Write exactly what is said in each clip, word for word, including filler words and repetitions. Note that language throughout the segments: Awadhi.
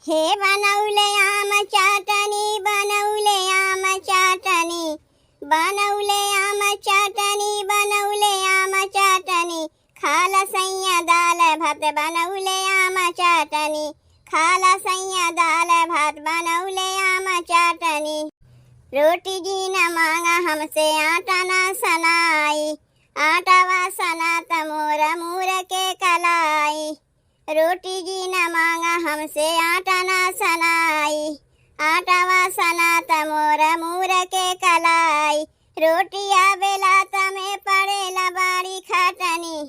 हे बनौले आम चाटनी, बनौले आम चाटनी, बनौले आम चाटनी, बनौले आम चाटनी, खाला सैया दाल भात बनौले आम चाटनी, खाला सैया दाल भात बनौले आम चाटनी। रोटी जिन मांगा हमसे आटा ना सनाई, आटा वा सनात मोर मूर के कलाई। रोटी जिन मांगा हमसे आटा ना सनाई, आटा वा सनात मोर मूर के कलाई। रोटिया बेलात में पड़ेला बाड़ी खाटनी,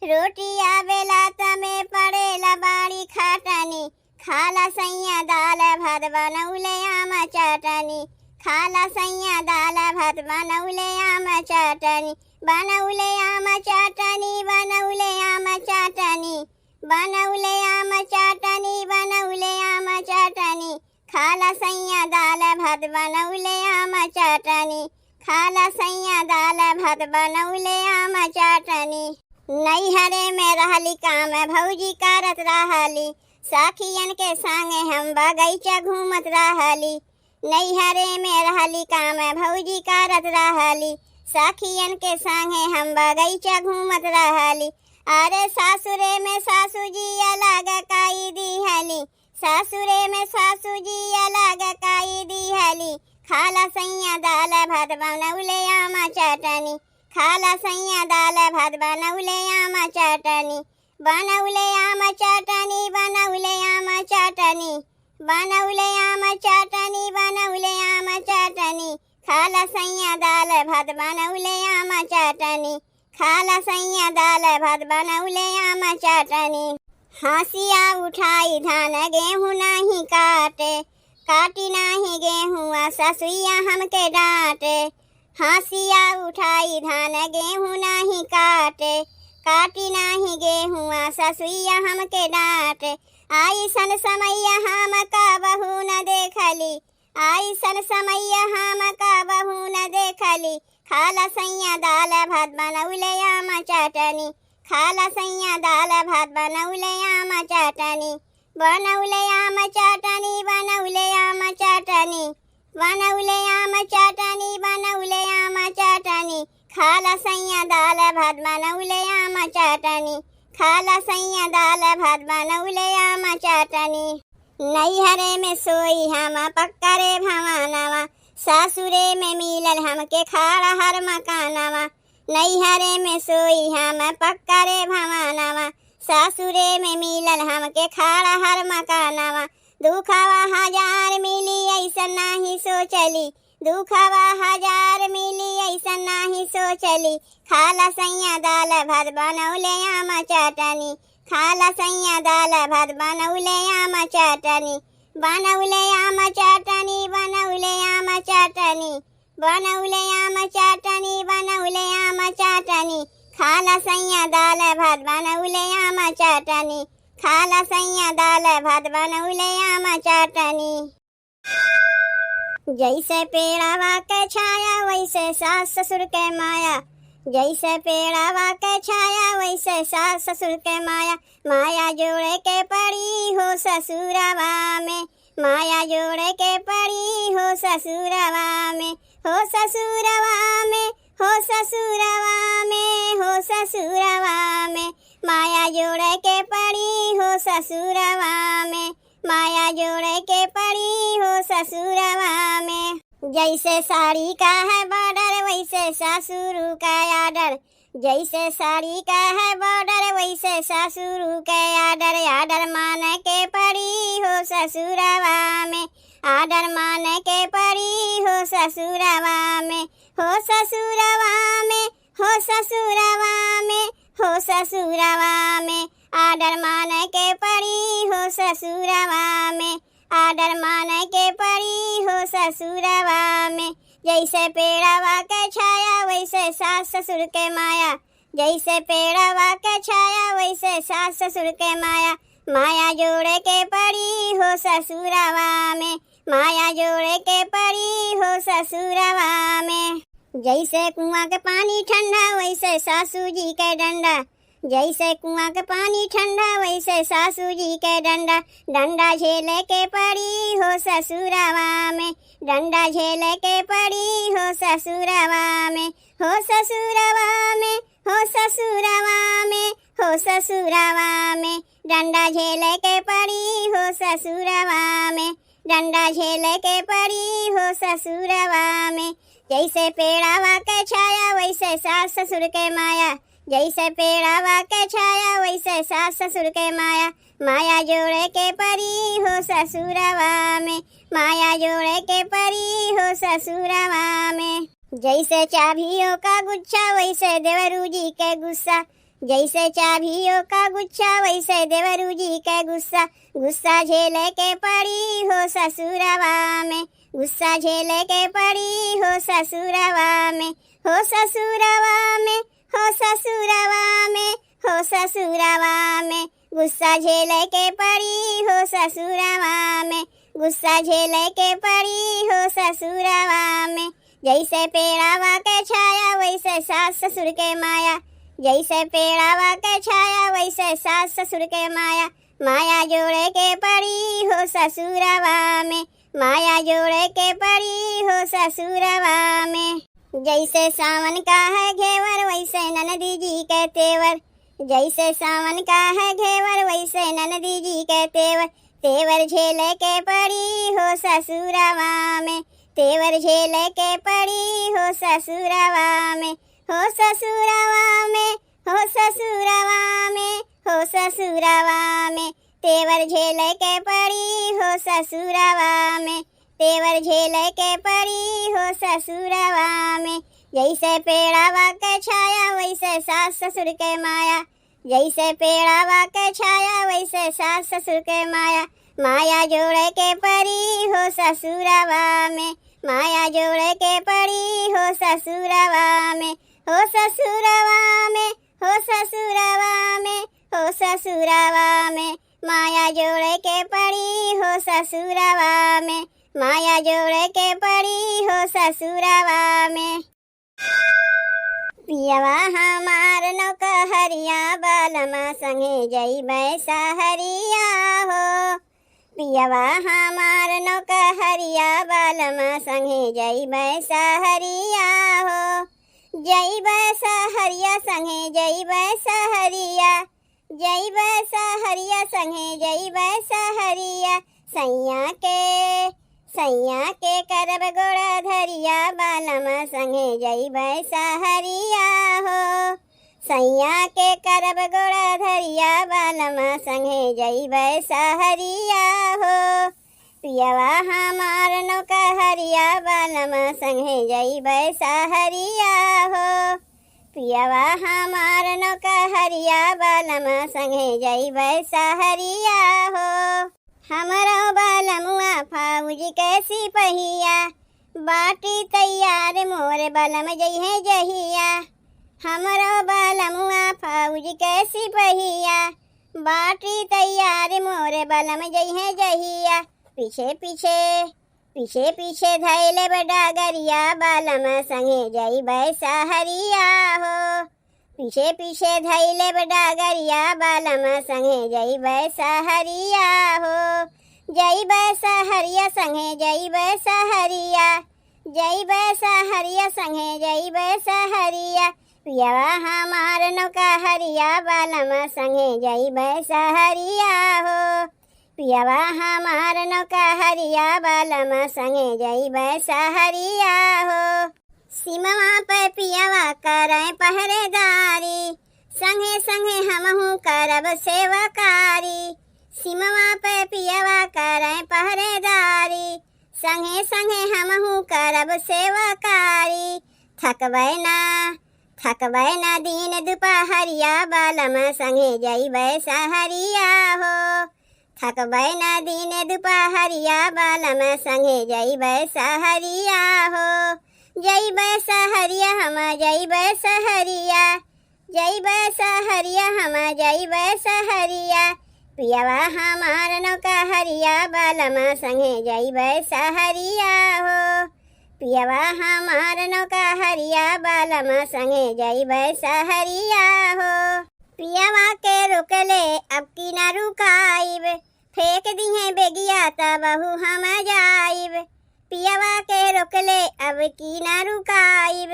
रोटिया बेलात में पड़ेला बाड़ी खाटनी। खाला सैया दाल भात बनौले आम चाटनी, खाला सैया दाल भात बनौले आम चाटनी, बनौले आम चाटनी, बनौले आम चाटनी, बनौले आम चाटनी, बनौले आम चाटनी। खाला सैया दाल भात बनौले आम चाटनी, खाला सैया दाल भात बनौले आम चाटनी। नैहरे में रहली काम भौजी करत रहली, सखियन के संगे हम बगैचा घूमत रहली। नैहरे में रहली काम भौजी करत रहली, सखियन के संगे हम बगैचा घूमत रहली। अरे सासुरे में सासू जी अलग कई दिहली, सासुरे में सासू जी अलग कई दिहली। खाला सैया दाल भात बनौले आम चाटनी, खाला सैया दाल भात बनौले आम चाटनी, बनौले आम चाटनी, बनौले आम चाटनी, बनौले आम चाटनी, बनौले आम चाटनी। खाला सैया दाल भात बनौले आम चाटनी, खाला सैया दाल भात बनौले आम चाटनी। हँसिया उठाई धान गेहूँ नाही काटे, काटी नाही गेहूँ आ ससुइया हमके डाँटे। हँसिया उठाई धान गेहूँ नाही काटे, काटी नाही गेहूँ आ ससुइया हमके डाँटे। आइसन समैया हम कबहू न देखली, आइसन समैया हम कबहू न देखली। खाला सैया दाल भात बनौले आम चाटनी, खाला सैया दाल भात बनौले आम चाटनी, बनौले आम चाटनी, बनौले आम चाटनी, बनौले आम चाटनी, बनौले आम चाटनी। खाला सैया दाल भात बनौले आम चाटनी, खाला सैया दाल भात बनौले आम चाटनी। नैहरे में सोई हम पक्का रे भवानवा, सासुरे में मिलल हमके खाड़ा हर मकानवा। नैहरे में सोई हम पक्का रे भवानवा, सासुरे में मिलल हमके खाड़ा हर मकानवा। दुखवा हजार मिली ऐसन नाही सोचली, दुखवा हजार मिली ऐसन नाही सोचली। खाला सैया दाल भात बनौले आम चाटनी, खाला सैया दाल भात बनौले आम चाटनी, बनौले आम चाटनी, बनौले आम चाटनी, बनौले आम चाटनी, बनौले आम चाटनी। खाला सैया दाल भात बनौले आम चाटनी, खाला सैया दाल भात बनौले आम चाटनी। जैसे पेड़ावा के छाया वैसे सास ससुर के माया, जैसे पेड़ावा के छाया वैसे सास ससुर के माया। माया जोड़े के पड़ी हो ससुरवा में, माया जोड़े के पड़ी हो ससुरवा में, हो ससुरवा में, हो ससुरवा में, हो ससुरवा में। माया जोड़े के पड़ी हो ससुरवा में, माया जोड़े के पड़ी हो ससुरवा में। जैसे साड़ी का है बॉर्डर वैसे सासुर का आर्डर, जैसे साड़ी का है बॉर्डर वैसे सासुर के आर्डर। आर्डर मान के पड़ी हो ससुरवा में, आर्डर मान के पड़ी हो ससुरवा में, हो ससुरवा में, हो ससुरवा में, हो ससुरवा में। आर्डर मान के पड़ी हो ससुरवा में, आर्डर मान के पड़ी हो ससुरवा में। जैसे पेड़वा के छाया वैसे सास ससुर के माया, जैसे पेड़वा के छाया वैसे सास ससुर के माया। माया जोड़े के पड़ी हो ससुरवा में, माया जोड़े के पड़ी हो ससुरवा में। जैसे कुआं के पानी ठंडा वैसे सासू जी के डंडा, जैसे कुआँ के पानी ठंडा, वैसे सासू जी के डंडा। डंडा झेले के पड़ी हो ससुरवा में, डंडा झेले के पड़ी हो ससुरवा में, हो ससुरवा में, हो ससुरवा में, हो ससुरवा में। डंडा झेले के पड़ी हो ससुरवा में, डंडा झेले के पड़ी हो ससुरवा में। जैसे पेड़ावा के छाया, वैसे सास ससुर के माया। जैसे पेड़ावा के छाया, वैसे सास ससुर के माया। माया जोड़े के पड़ी हो ससुरवा में, माया जोड़े के पड़ी हो ससुरवा में। जैसे चाभियों का गुच्छा, वैसे देवरू जी के गुस्सा। जैसे चाभियों का गुच्छा, वैसे देवरू जी के गुस्सा। गुस्सा झेले के पड़ी हो ससुरवा में, गुस्सा झेले के पड़ी हो ससुरवा में, हो ससुरवा में, हो ससुरवा में, हो ससुरवा में। गुस्सा झेले के पड़ी हो ससुरवा में, गुस्सा झेले के पड़ी हो ससुरवा में। जैसे पेड़ावा के छाया, वैसे सास ससुर के माया। जैसे पेड़ावा के छाया, वैसे सास ससुर के माया। माया जोड़े के पड़ी हो ससुरवा में, माया जोड़े के पड़ी हो ससुरवा में। जैसे सावन का है घेवर, वैसे ननदी जी के तेवर। जैसे सावन का है घेवर, वैसे ननदी जी के तेवर। तेवर झेले के पड़ी हो ससुरवा में, तेवर झेले के पड़ी हो ससुरवा में, हो ससुरवा में, हो ससुरवा में, हो ससुरवा में। तेवर झेले के पड़ी हो ससुरवा में, तेवर झेले के पड़ी हो ससुरवा में। जैसे पेड़ावा के छाया, वैसे सास ससुर के माया। जैसे पेड़ावा के छाया, वैसे सास ससुर के माया। माया जोड़े के पड़ी हो ससुरवा में, माया जोड़े के पड़ी हो ससुरवा में, हो ससुरवा में, हो ससुरवा में, हो ससुरवा में। माया जोड़े के पड़ी हो ससुरवा में, माया जोड़े के पड़ी हो ससुरवा में। पियवा हमार नौकहरिया, बालमा संगे जइबै सहरिया हो। पियवा हमार नौकहरिया, बालमा संगे जइबै सहरिया हो। जइबै सहरिया संगे जइबै सहरिया, जइबै सहरिया संगे जइबै सहरिया। सैया के, सैया के करब गोड़ा धरिया, बालमा संगे जइबै सहरिया हो। सैया के करब गोड़ा धरिया, बालमा संगे जइबै सहरिया हो। पियवा हमार नौकहरिया, बालमा संगे जइबै सहरिया हो। पियवा हमार नौकहरिया, बालमा संगे जइबै सहरिया हो। हमरो बालमुआ फौज के सिपहिया, बाटी तैयार मोर बलम जइहैं जहिया। हमरो बालमुआ फौज के सिपहिया, बाटी तैयार मोर बलम जइहैं जहिया। पीछे पीछे, पीछे पीछे धइले बा डगरिया, बालमा संगे जइबै सहरिया हो। पीछे पीछे धइले बा डगरिया, बालमा संगे जइबै सहरिया हो। जइबै सहरिया संगे जइबै सहरिया, जइबै सहरिया संगे जइबै सहरिया। पियवा हमार नौकहरिया, बालमा संगे जइबै सहरिया हो। पियवा हमार नौकहरिया, बालमा संगे जइबै सहरिया हो। सिमवा पे पियवा करै पहरेदारी, संगे संगे हमहूँ करब सेवकारी। सिमवा पे पियवा करै पहरेदारी, संगे संगे हमहूँ करब सेवकारी। थकबै ना, थकबै ना दिन दुपहरिया, बालमा संगे जइबै सहरिया हो। थकबै ना दिन दुपहरिया, बालमा संगे जइबै सहरिया हो। जइबै सहरिया हम, जइबै सहरिया, जइबै सहरिया हम, जइबै सहरिया। पियवा हमार नौकहरिया, बालमा संगे जइबै सहरिया हो। पियवा हमार नौकहरिया, बालमा संगे जइबै सहरिया हो। पियवा के रोकले अब की ना रुकाइब, फेंक दिहे बेगिया तबहु हम जाइब। पियवा के रोकले अब की ना रुकाइब,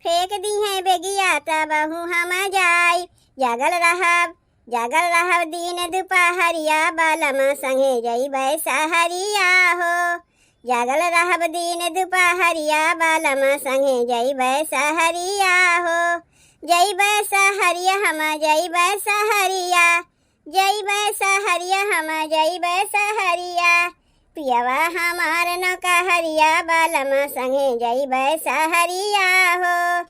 फेंक दिहे बेगिया तबहु हम जाइब। जागल रहब, जागल रहब दिन दुपहरिया, बालमा संगे जइबै सहरिया हो। जागल रहब दिन दुपहरिया, बालमा संगे जइबै सहरिया हो। जइबै सहरिया हम, जइबै सहरिया, जइबै सहरिया हम, जइबै सहरिया। पियवा हमार नौकहरिया, बालमा संगे जइबै सहरिया हो।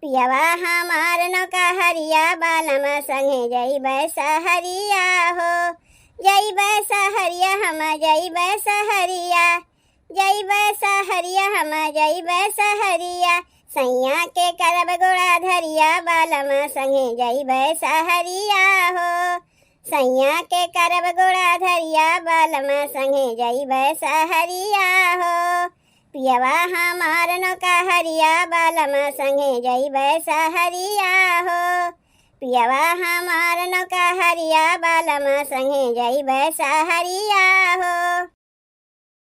पियवा हमार नौकहरिया, बालमा संगे जइबै सहरिया हो। जइबै सहरिया हम, जइबै सहरिया, जइबै सहरिया हम, जइबै सहरिया। सैया के करब गोड़ा धरिया, बालमा संगे जइबै सहरिया हो। सैया के करब गोड़ा धरिया, बालमा संगे जइबै सहरिया हो। पियवा हमार नौकहरिया, बालमा संगे जइबै सहरिया हो। पियवा हमार नौकहरिया, बालमा संगे जइबै सहरिया हो।